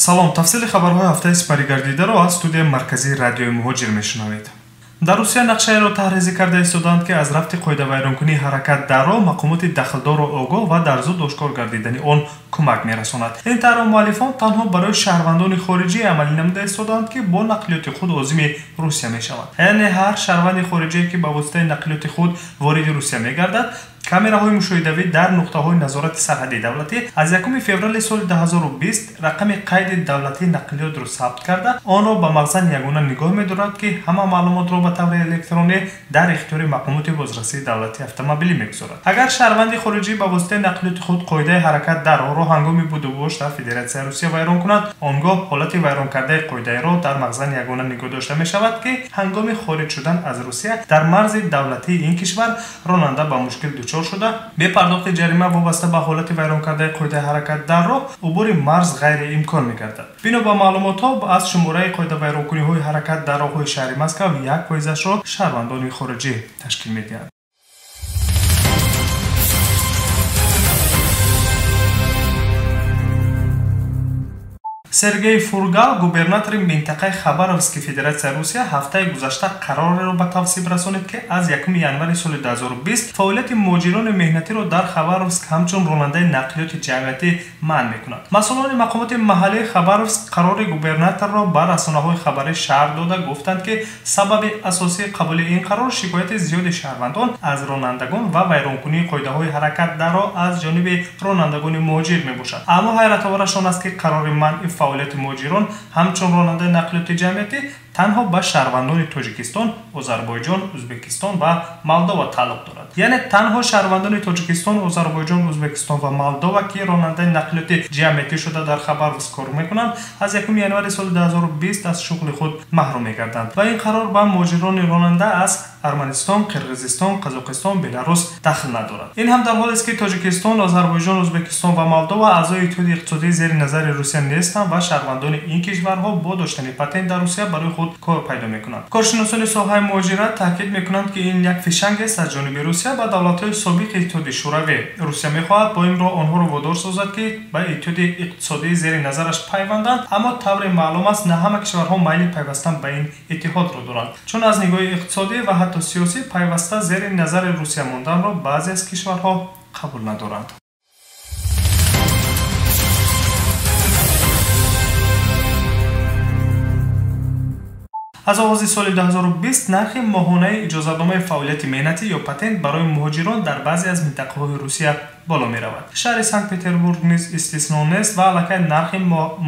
Салом, тафсили хабарҳои ҳафтаи сипаригардидаро аз студияи марказии радиои Муҳоҷир мешунавед. Дар Русия нақшаеро таҳризӣ карда истодаанд, ки аз рафти қоидавайронкунии ҳаракат дар роҳ мақомоти дахлдорро огоҳ ва дар зуд ошкор гардидани он кӯмак мерасонад. Ин тарҳро муаллифон танҳо барои шаҳрвандони хориҷӣ амалӣ намуда истодаанд, ки бо нақлиёти худ озими Русия мешаванд. Яъне ҳар шаҳрванди хориҷие, ки ба воситаи нақлиёти худ вориди Русия мегардад, камераҳои мушоҳидавӣ дар нуқтаҳои назорати сарҳадии давлатӣ аз 1 феврали соли 2020 рақами қайди давлатии нақлиётро сабт карда, онро ба мағзан ягона нигоҳ медорад, ки ҳама маълумотро ба таври электронӣ дар ихтиёри мақомоти бозрасии давлатии автомобилӣ мегузорад. Агар шаҳрванди хориҷӣ ба воситаи нақлиёти худ қоидаи ҳаракат дар роҳро ҳангоми будубош дар Федератсияи Русия вайрон кунад, он гоҳ ҳолати вайронкардаи қоидаи роҳ дар мағзан ягона нигоҳ дошта мешавад, ки ҳангоми хориҷ шудан аз Русия дар марзи давлатии ин кишвар ронанда ба мушкил дучор шуда, бепардохти ҷарима вобаста ба ҳолати вайронкардаи қоидаи ҳаракат дар роҳ убури марз ғайриимкон мегардад. Бино ба маълумотҳо, аз шумораи қоидавайронкуниҳои ҳаракат дар роҳҳои шаҳри Москав 1%-ашро шаҳрвандони хориҷӣ ташкил медиҳанд. Сергей Фургал, губернатори минтақаи Хабаровски Федератсияи Русия, ҳафтаи гузашта қарореро ба тавсиб расонид, ки аз 1 январи соли 2020 фаъолияти муҳоҷирони меҳнатиро дар Хабаровск ҳамчун ронандаи нақлиёти ҷамъиятӣ манъ мекунад. Масъулони мақомоти маҳаллии Хабаровск қарори губернаторро ба расонаҳои хабарӣ шарҳ дода гуфтанд, ки сабаби асосии қабули ин қарор шикояти зиёди шаҳрвандон аз ронандагон ва вайронкунии қоидаҳои ҳаракат дар роҳ аз ҷониби ронандагони муҳоҷир мебошад. Аммо ҳайратовараш он аст, ки қарори манъи фаъолияти муҳоҷирон ҳамчун ронандаи нақлиёти ҷамъиятӣ танҳо ба шаҳрвандони Тоҷикистон, Озарбойҷон, Ӯзбекистон ва Молдова тааллуқ дорад. Яъне танҳо шаҳрвандони Тоҷикистон, Озарбойҷон, Ӯзбекистон ва Молдова, ки ронандаи нақлиёти ҷамъиятӣ шуда дар Хабаровск кор мекунанд, аз 1 январи соли 2020 аз шуғли худ маҳрум мегарданд. Ва ин қарор ба муҳоҷирони ронанда аз Арманистон, Қирғизистон, Қазоқистон, Беларус дахл надорад. Ин ҳам дар ҳолест, ки Тоҷикистон, Озарбойҷон, Ӯзбекистон ва Молдова аъзои Иттиҳоди иқтисодии зери назари Русия нестанд ва шаҳрвандони ин кишварҳо бо доштани патент дар Русия барои худ кор пайдо мекунанд. Коршиносони соҳаи муҳоҷират таъкид мекунанд, ки ин як фишанг аст аз ҷониби Русия ба давлатҳои собиқи Иттиҳоди Шӯравӣ. Русия мехоҳад бо ин роҳ онҳоро водор созад, ки ба Иттиҳоди иқтисодии зери назараш пайванданд, аммо тавре маълум аст, на ҳама кишварҳо майли пайвастан ба ин иттиҳодро доранд, чун аз нигоҳи иқтисодӣ ва ҳатто сиёсӣ пайваста зери назари Русия монданро баъзе аз кишварҳо қабул надоранд. Аз оғози соли 2020 нархи моҳонаи иҷозатномаи фаъолияти меҳнатӣ ё патент барои муҳоҷирон дар баъзе аз минтақаҳои Русия боло меравад. Шаҳри Санкт-Петербург низ истисно нест ва аллакай нархи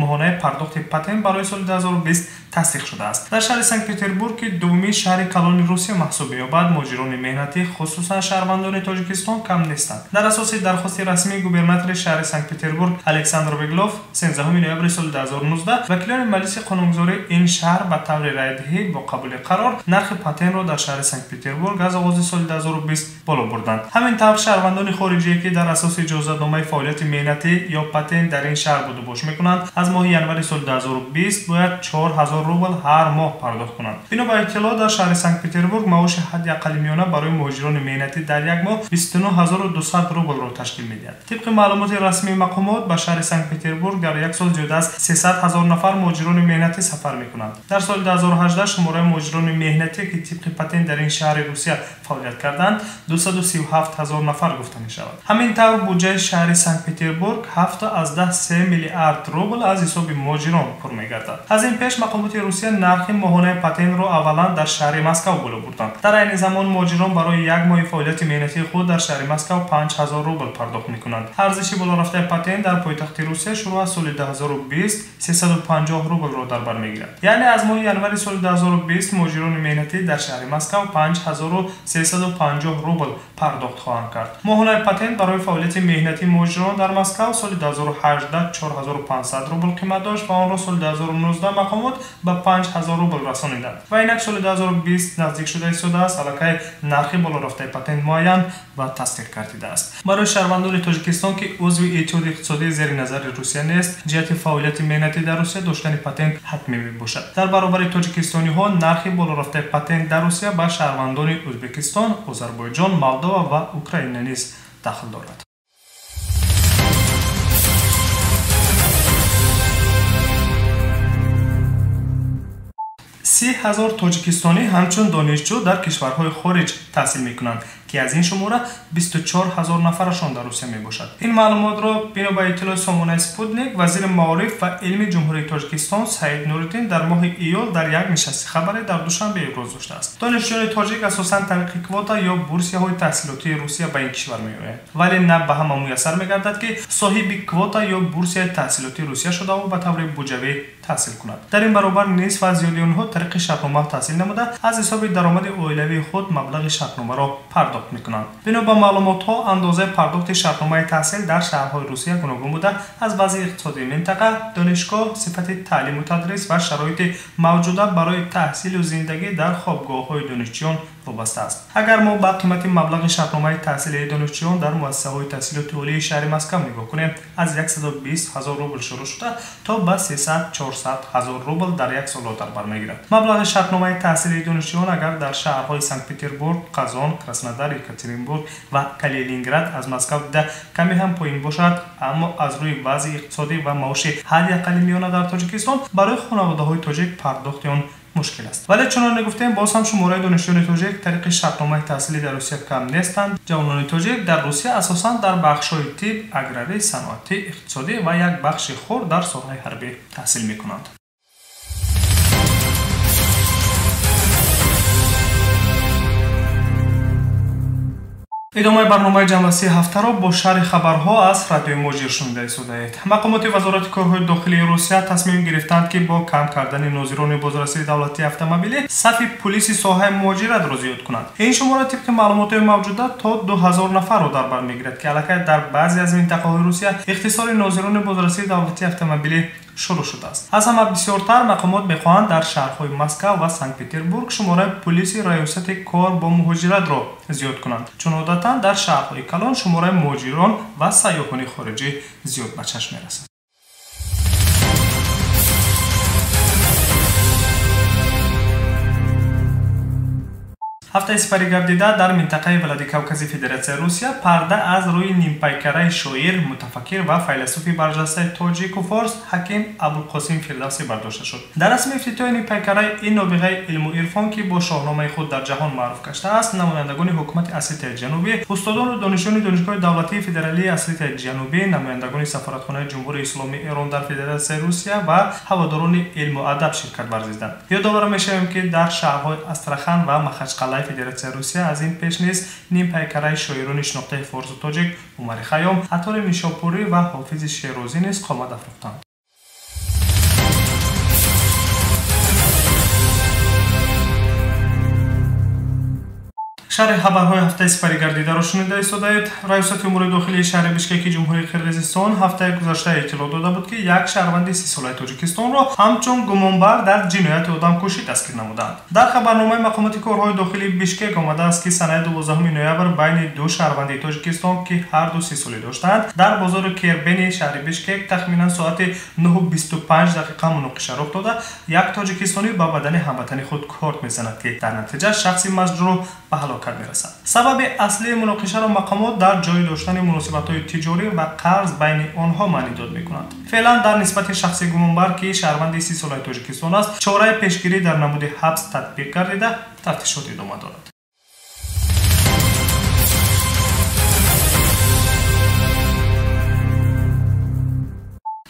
моҳонаи пардохти патент барои соли 2020 тасдиқ шудааст. Дар шаҳри Санкт-Петербург, ки дуввумин шаҳри калони Русия маҳсуб меёбад, муҳоҷирони меҳнатӣ, хусусан шаҳрвандони Тоҷикистон, кам нестанд. Дар асоси дархости расмии губернатори шаҳри Санкт-Петербург Александр Беглов 13 ноябри соли 2019 вакилони маҷлиси қонунгузории ин шаҳр ба таври райдиҳӣ бо қабули қарор нархи патентро дар шаҳри Санкт-Петербург аз оғози соли 2020 боло бурданд. Ҳамин тавр шаҳрвандони хориҷие, ки дар асоси иҷозатномаи фаъолияти меҳнатӣ ё патент дар ин шаҳр будубош мекунанд, аз моҳи январи соли 2020 бояд 4000 рубл ҳар моҳ пардохт кунанд. Бино ба иттилоъ, дар шаҳри Санкт-Петербург маоши ҳадди аққали миёна барои муҳоҷирони меҳнатӣ дар як моҳ 29200 рублро ташкил медиҳад. Тибқи маълумоти расмии мақомот, ба шаҳри Санкт-Петербург дар як сол зиёда аз 300 000 нафар муҳоҷирони меҳнатӣ сафар мекунанд. Дар соли 2018 шумораи муҳоҷирони меҳнатӣ, ки тибқи патент дар ин шаҳри Русия фаъолият карданд, 237 000 нафар гуфта мешавад. Ҳамин тавр буҷаи шаҳри Санкт-Петербург 7,3 миллиард рубл аз ҳисоби муҳоҷирон пур мегардад. Аз ин пеш мақомоти Русия нархи моҳонаи патентро аввалан дар шаҳри Москав боло бурданд. Дар айни замон муҳоҷирон барои як моҳи фаъолияти меҳнатии худ дар шаҳри Москав 5000 рубл пардохт мекунанд. Арзиши болорафтаи патент дар пойтахти Русия шурӯъ аз соли 2020 350 рублро дар бар мегирад. Яъне аз моҳи январи соли 2020 муҳоҷирони меҳнатӣ дар шаҳри Москав 5350 рубл пардохт хоҳанд кард. Моҳонаи патент барои фаъолияти меҳнатии муҳоҷирон дар Москав соли 2018 4500 рубл қимат дошт ва онро соли 2019 мақомот ба 5000 рубл расониданд. Ва инак соли 2020 наздик шуда истодааст, аллакай нархи болорафтаи патент муайян ва тасдиқ гардидааст. Барои шаҳрвандони Тоҷикистон, ки узви Иттиҳоди иқтисодии зери назари Русия нест, ҷиҳати фаъолияти меҳнатӣ дар Русия доштани патент ҳатмӣ мебошад. Дар баробари тоҷикистониҳо нархи болорафтаи патент дар Русия ба шаҳрвандони Ӯзбекистон, Озарбойҷон, Молдова ва Украина низ дахл дорад. 30 ҳазор тоҷикистонӣ ҳамчун донишҷӯ дар кишварҳои хориҷ таҳсил мекунанд, ки аз ин шумора 24 ҳазор нафарашон дар Русия мебошад. Ин маълумотро бино ба иттилои сомонаи Спутник вазири маориф ва илми Ҷумҳурии Тоҷикистон Саид Нуриддин дар моҳи июл дар як нишасти хабарӣ дар Душанбе иброз доштааст. Донишҷӯёни тоҷик асосан тариқи квота ё бурсияҳои таҳсилотии Русия ба ин кишвар меоянд, вале на ба ҳама муяссар мегардад, ки соҳиби квота ё бурсияи таҳсилотии Русия шудаву ба таври буҷавӣ таҳсил кунад. Дар ин баробар нисф аз зиёди онҳо тариқи шартнома таҳсил намуда, аз ҳисоби даромади оилавии худ маблағи шартномаро пардохт мекунанд. Бино ба маълумотҳо, андозаи пардохти шартномаи таҳсил дар шаҳрҳои Русия гуногун буда, аз вазъи иқтисодии минтақа, донишгоҳ, сифати таълиму тадрис ва шароити мавҷуда барои таҳсилу зиндагӣ дар хобгоҳҳои донишҷӯён вобаста аст. Агар мо ба қимати маблағи шартномаи таҳсилии донишҷӯён дар муассисаҳои таҳсилоти олии шаҳри Москва нигоҳ кунем, аз 120 ҳазор рубл шурӯъ шуда то ба 300-400 ҳазор рубл дар як солро дар бар мегирад. Маблағи шартномаи таҳсилии донишҷӯён агар дар шаҳрҳои Санкт-Петербург, Қазон, Краснодар, Екатеринбург ва Калининград аз Москва дида каме ҳам поин бошад, аммо аз рӯи вазъи иқтисодӣ ва маоши ҳадди аққали миёна дар Тоҷикистон барои хонаводаҳои тоҷик пардохти он мушкил аст. Вале чунон гуфтем, боз ҳам шумораи донишҷӯёни тоҷик тариқи шартномаи таҳсилӣ дар Русия кам нестанд. Ҷавонони тоҷик дар Русия асосан дар бахшҳои тиб, аграрӣ, саноатӣ, иқтисодӣ ва як бахши хурд дар соҳаи ҳарбӣ таҳсил мекунанд. Идомаи барномаи ҷамъбастии ҳафтаро бо шарҳи хабарҳо аз радиои Муҳоҷир шунида истодаед. Мақомоти Вазорати корҳои дохилии Русия тасмим гирифтанд, ки бо кам кардани нозирони бозрасии давлатии автомобилӣ сафи пулиси соҳаи муҳоҷиратро зиёд кунанд. Ин шумора тибқи маълумотҳои мавҷуда то 2000 нафарро дар бар мегирад, ки аллакай дар баъзе аз минтақаҳои Русия ихтисори нозирони бозрасии давлатии автомобилӣ шурӯъ шудааст. Аз ҳама бисёртар мақомот мехоҳанд дар шаҳрҳои Москва ва Санкт-Петербург шумораи пулиси раёсати кор бо муҳоҷиратро зиёд кунанд, чун одатан дар шаҳрҳои калон шумораи муҳоҷирон ва сайёҳони хориҷӣ зиёд ба чашм мерасад. Ҳафтаи сипарӣ гардида дар минтақаи Владикавкази Федератсияи Русия парда аз рӯи нимпайкараи шоир, мутафаккир ва файласуфи барҷастаи тоҷику форс Ҳаким Абулқосим Фирдавсӣ бардошта шуд. Дар расми ифтитоҳи нимпайкараи ин нобиғаи илму ирфон, ки бо шоҳномаи худ дар ҷаҳон маъруф гаштааст, намояндагони ҳукумати Осетияи Ҷанубӣ, устодону донишҷӯёни Донишгоҳи давлатии федералии Осетияи Ҷанубӣ, намояндагони сафоратхонаи Ҷумҳурии Исломии Эрон дар Федератсияи Русия ва ҳаводорони илму адаб ширкат варзиданд. Ёдовар мешавем, ки дар шаҳрҳои Астрахан ва Махачқалаи Федератсияи Русия аз ин пеш низ нимпайкараи шоирони шинохтаи форсу тоҷик Умари Хайём, Аттори Нишопурӣ ва Ҳофизи Шерозӣ низ қомат афрохтанд. Шарҳи хабарҳои ҳафтаи сипарӣ гардидаро шунида истодаед. Раёсати умури дохилии шаҳри Бишкеки Ҷумҳурии Қирғизистон ҳафтаи гузашта иттилоъ дода буд, ки як шаҳрванди 30-солаи Тоҷикистонро ҳамчун гумонбар дар ҷинояти одамкушӣ дастгир намуданд. Дар хабарномаи мақомоти корҳои дохилии Бишкек омадааст, ки санаи 12 ноябр байни ду шаҳрванди Тоҷикистон, ки ҳар ду 30 солӣ доштанд, дар бозори Кербени шаҳри Бишкек тахминан соати 9:25 дақиқа муноқиша рух дода, як тоҷикистонӣ ба бадани ҳамватани худ корт мезанад, ки дар натиҷа шахси маҷрӯҳ ба ҳалокат мерасад. Сабаби аслии муноқишаро мақомот дар ҷой доштани муносибатҳои тиҷорӣ ва қарз байни онҳо маънидод мекунанд. Феълан дар нисбати шахси гумонбар, ки шаҳрванди 30-солаи Тоҷикистон аст, чораи пешгирӣ дар намуди ҳабс татбиқ гардида, тафтишот идома дорад.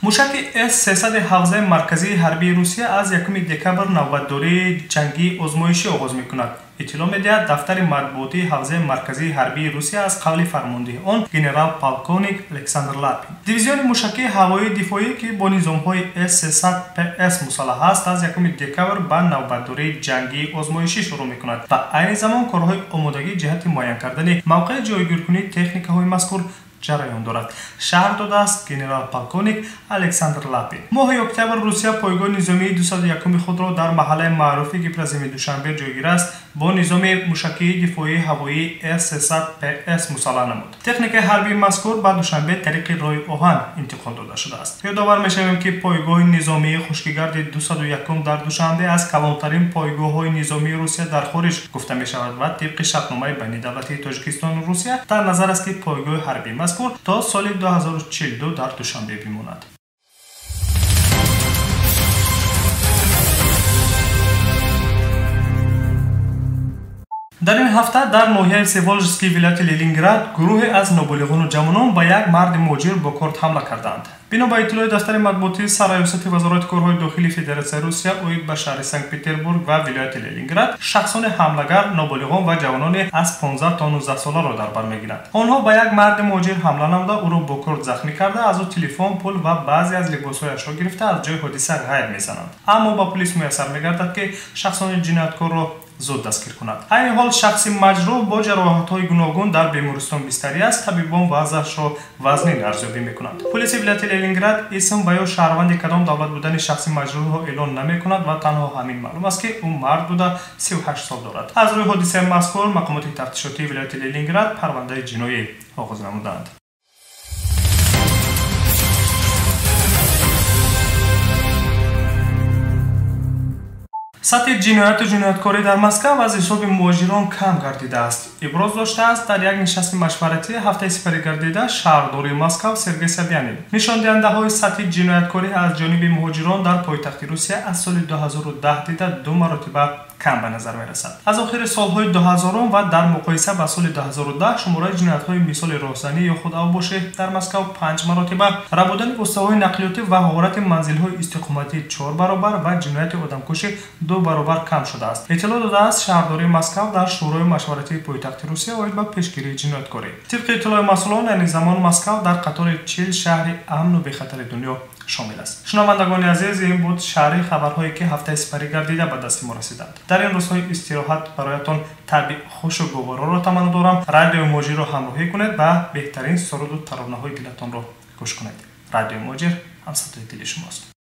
Мушаки С-300 ҳавзаи марказии ҳарбии Русия аз 1 декабр навбатдории ҷангии озмоишӣ оғоз мекунад. Иттилоъ медиҳад дафтари матбуотии ҳавзаи марказии ҳарбии Русия аз қавли фармондеҳи он генерал-полковник Александр Лапин. Дивизиони мушакии ҳавоии дифоӣ, ки бо низомҳои С-300ПС мусаллаҳ аст, аз 1 декабр ба навбатдории ҷангии озмоишӣ шурӯъ мекунад ва айни замон корҳои омодагӣ ҷиҳати муайян кардани мавқеи ҷойгиркунии техникаҳои мазкур ҷараён дорад, шарҳ додааст генерал-полковник Александр Лапин. Моҳи октябр Русия пойгоҳи низомии 201 худро дар маҳаллаи маъруфи Гипроземи Душанбе ҷойгир аст бо низоми мушакии дифоии ҳавоии С-300ПС мусаллаҳ намуд. Техникаи ҳарбии мазкур ба Душанбе тариқи роҳи оҳан интиқол дода шудааст. Ёдовар мешавем, ки пойгоҳи низомии хушкигарди 201 дар Душанбе аз калонтарин пойгоҳҳои низомии Русия дар хориҷ гуфта мешавад ва тибқи шартномаи байнидавлатии Тоҷикистону Русия дар назар аст, ки пойгоҳи ҳарбии мазкур то соли 2042 дар Душанбе бимонад. Дар ин ҳафта дар ноҳияи Всеволожский вилояти Ленинград гурӯҳе аз ноболиғону ҷавонон ба як марди муҳоҷир бо корд ҳамла карданд. Бино ба иттилои дафтари матбуотии Сарраёсати Вазорати корҳои дохилии Федератсияи Русия оид ба шаҳри Санкт-Петербург ва вилояти Ленинград, шахсони ҳамлагар ноболиғон ва ҷавонони аз 15 то 19 соларо дар бар мегиранд. Онҳо ба як марди муҳоҷир ҳамла намуда, ӯро бо корд захмӣ карда, аз ӯ телефон, пул ва баъзе аз либосҳояшро гирифта аз ҷои ҳодиса ғайб мезананд. Аммо ба полис муяссар мегардад, ки шахсони ҷинояткорро зуд дастгир кунад. Айни ҳол шахси маҷрӯҳ бо ҷароҳатҳои гуногун дар бемористон бистарӣ аст. Табибон вазъашро вазнин арзёбӣ мекунанд. Полиси вилояти Ленинград исм ва ё шаҳрванди кадом давлат будани шахси маҷрӯҳро эълон намекунад ва танҳо ҳамин маълум аст, ки ӯ мард буда 38 сол дорад. Аз рӯи ҳодисаи мазкур мақомоти тафтишотии вилояти Ленинград парвандаи ҷиноӣ оғоз намуданд. Сатҳи ҷинояту ҷинояткорӣ дар Москав аз ҳисоби муҳоҷирон кам гардидааст. Иброз доштааст дар як нишасти машваратӣ ҳафтаи сипарӣ гардида шаҳрдори Москав Сергей Собянин. Нишондиҳандаҳои сатҳи ҷинояткорӣ аз ҷониби муҳоҷирон дар пойтахти Русия аз соли 2010 дида ду маротиба кам ба назар мерасад. Аз охири солҳои 2000 ва дар муқоиса ба соли 2010 шумораи ҷиноятҳои мисоли роҳзанӣ ё худавбошӣ дар Москав 5 маротиба, рабудани воситаҳои нақлиётӣ ва ғорати манзилҳои истиқоматӣ 4 баробар ва ҷинояти одамкушӣ 2 баробар кам шудааст. Иттилоъ додааст шаҳрдории Москав дар Шӯрои машваратии пойтахти Русия оид ба пешгирии ҷинояткорӣ. Тибқи иттилои масъулон, айни замон Москав дар қатори 40 шаҳри амну бехатари дунё шомил аст. Шунавандагони азиз, ин буд шарҳи хабарҳое, ки ҳафтаи сипарӣ гардида ба дасти мо расиданд. Дар ин рӯзҳои истироҳат бароятон табъи хушу гувороро таманно дорам. Радиои Муҳоҷирро ҳамроҳӣ кунед ва беҳтарин суруду таронаҳои дилатонро гӯш кунед. Радиои Муҳоҷир ҳамсадои дили шумост.